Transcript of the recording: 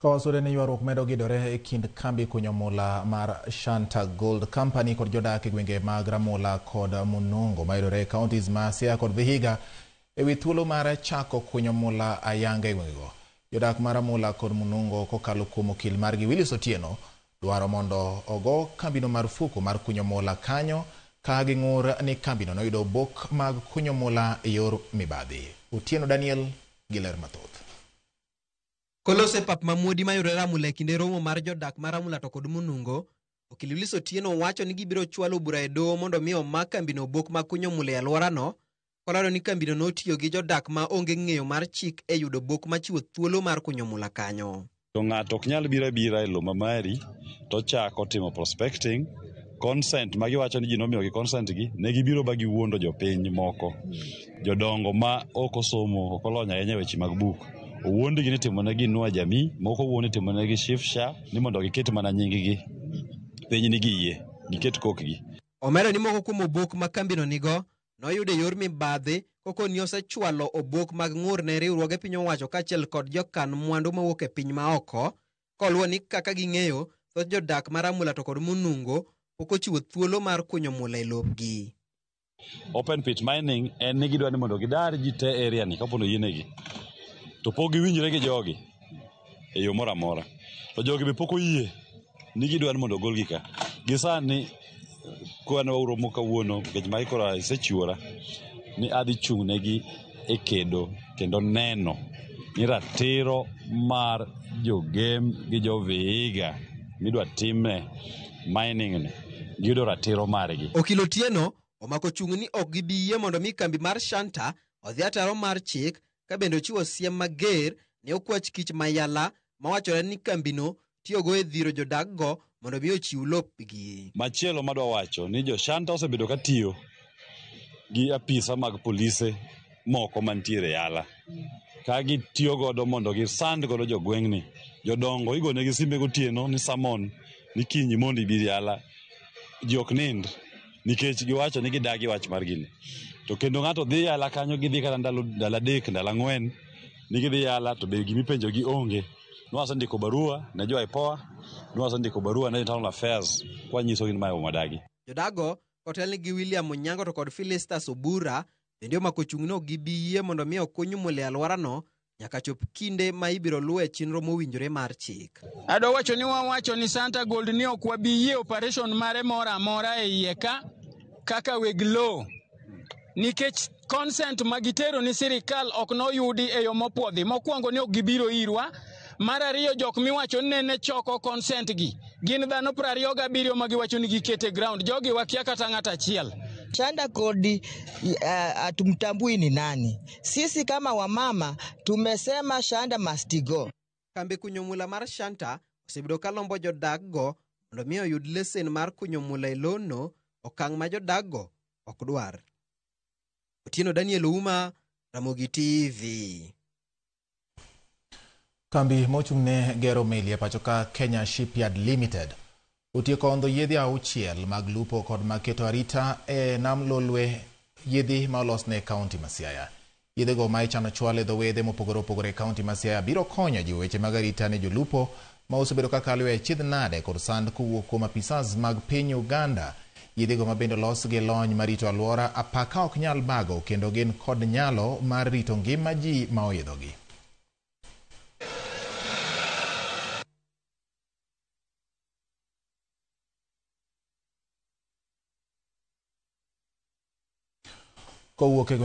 Kawasure ni ywaruok medo gidore e kind kambi kunyo mula mar Shanta Gold Company kod jodak e gwenge mag Ramula kod Munungo mayudore e counties ma Siaya kod Vihiga ewi thuolo mar chako kunyo mula ayanga e gwengego. Jodak ma Ramula kod Munungo kokalo kuom okil margi Willis Otieno dwaro mondo ogo kambino marufuku mar kunyo mula kanyo ka ging'ur ni kambino noyudo obok mag kunyo mula e yor mibadhi. Otieno Daniel gi ler mathoth. Kolose pap mamuodi mayudore Ramula e kinde romo mar jodak ma Ramula to kod Munungo, okil Willis Otieno wacho ni gibiro chwalo bura e doho mondo mi omak kambino obok mag kunyo mula e alworano, kolando ni kambino notiyo gi jodak ma onge ng'eyo mar chik e yudo obok machiwo thuolo mar kunyo mula kanyo. To ng'ato ok nyal biro abira e lowo ma mari to ochako timo prospecting consent ma giwacho ni ji nomiyogi consent gi ne gibiro ba giwuondo jopiny moko jodongo ma ok osomo ok olony ahinya e weche mag buk owuondgi ni timonegi Inua Jamii moko owuond ni timonegi Shifsha ni mondo giket mana nying-gi piny ni giyie giket kokgi. Omedo ni moko kuom obok ma kambino nigo noyudo e yor mibadhi kokoni osechwalo obok mag ng'ur ne riwruoge piny owacho kaachiel kod jokan mwandu mawuok e piny maoko, koluwo ni kaka ging'eyo thoth jodak ma Ramula to kod Munungo pok ochiwo thuolo mar kunyo mula e lopgi. Open pit mining en ni gidwa ni mondo gidar ji te area ni kapo ni oyienegi. To pok giwinjre gi jogi e yo moro amora. To jogi be pok oyie ni gidwa ni mondo ogolgi ka. Gi sani kwane waromo kawuono nikech magi koro asechiwora ni adhi chung' negi e kedo kendo neno ni ratiro mar jogem gi jo Vihiga midwa time mining ni giyudo ratiro margi. Okil Otieno omako chung' ni ok gibi yie mondo mi kambi mar Shanta odhi ataro mar chik ka bende ochiwo siem mager ne okwach kich mayala mawachore ni kambino tiyogo e dhiro jodakgo mondo mi ochiw lopgi. Machielo madwa wacho ni jo Shanta osebedo ka tiyo gi apisa mag polise moko mantiere Yala ka gitiyo godo mondo gisand godo jogweng'ni. Jodongo igonegi simbe gotieno ni summon ni kiny mondo ibi Yala. Ji ok nind nikech giwacho ni gidagi wach mar gini. To kendo ng'ato dhi Yala kanyo gidhi kata ndalo ndalo adek ndalo ang'wen ni gidhi Yala to be gimipenjogi onge. Nwasendiko barua ne jo IPOA, nwasendiko barua ne Internal Affairs kwanyisogi ni mae wadagi. Jodago kotelnegi gi William Onyango to kod Philistus Obura bende omako chung' ni ok gibi yie mondo mi okuny mula e alworano nyaka chop kinde ma ibiro luwe chenro mowinjore mar chik. Adwa wacho ni wawacho ni Santa Gold ni ok wabi yie operation mare moro amora e iye ka kaka weg lowo nikech consent ma gitero ni sirikal ok noyudi e yo mopuodhi. Mokwongo ni ok gibiro irwa. Mar ariyo jok miwacho ni nene choko consent gi gin dhano 27 ma giwacho ni gikete ground. Jogi wakia kata ng'ato achiel. Shanda Gold hatumtambui ni nani. Sisi kama wamama tumesema Shanda must go. Kambi kunyo mula mar Shanta osebedo ka lombo jodakgo mondo mi oyud lesen mar kunyo mula e lono, okang' ma jodakgo ok dwar. Otieno Daniel Ouma, Ramogi TV. Kambi mochung'ne gero meli e pacho ka Kenya Shipyard Limited otieko ondho yiedhi auchiel mag lupo kod mag keto arita e nam Lolwe, yiedhi ma olos ne kaunti ma Siaya. Yiedhigo ma ichano chwal e dho wedhe mopogore opogore e kaunti ma Siaya biro konyo jiwo weche mag arita ne jolupo ma osebedo ka kalo e achiedh nade kod sand kowuok kuom apisas mag piny Uganda. Yiedhigo ma bende olos gi lony marito alwora apaka ok nyal bago kendo gin kod nyalo mar rito ngima ji ma oidhogi. Kowuok e gweng'